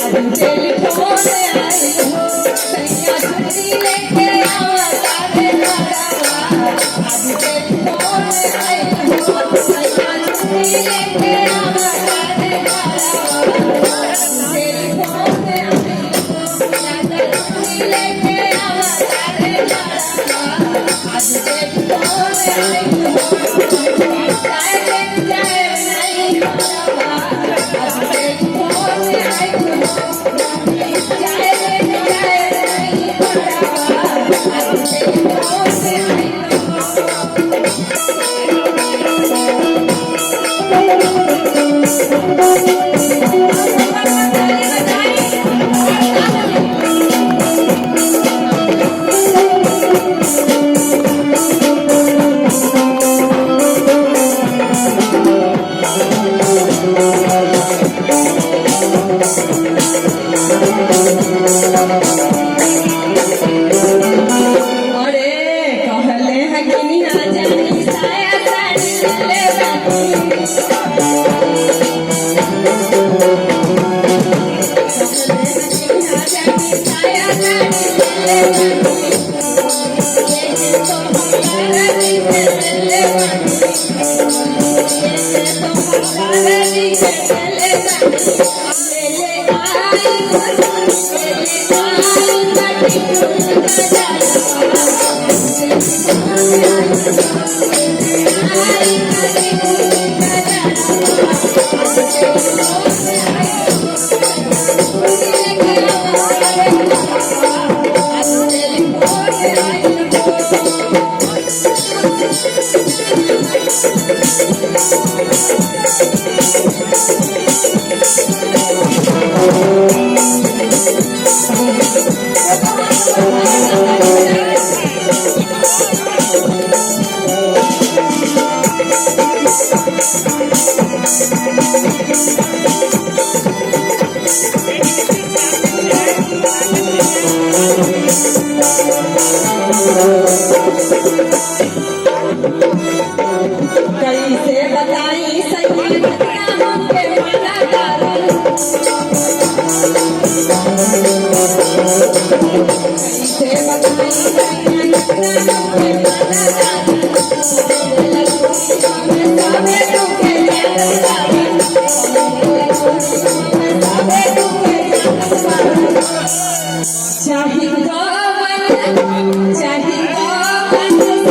आज टेलीफोन आई हो, सैया चुनरी लेके आवता रे घरवा। आज टेलीफोन आई हो, सैया चुनरी लेके आवता रे घरवा। आज टेलीफोन आई हो, राजा चुनरी लेके आवता रे घरवा। आज टेलीफोन आई हो, जाए जाए नहीं घरवा। आज टेलीफोन आई हो, जाए जाए नहीं घरवा। आज टेलीफोन आई हो। अरे कहले है कि निहा जानी साया साड़ी ले बाकी। कहले है कि निहा जानी साया साड़ी ले बाकी। ये तो हमारा जी के ले बाकी। ये तो हमारा जी के ले बाकी। ले ले आई ले ले आई बाटी कैसे बताई सैया कितना हमके माना तारू। कैसे बताई सैया कितना हमके माना तारू। हमें सबे दुखे जानत बानी। हमें सबे दुखे जानत बानी। चाही गवन, चाही गवन से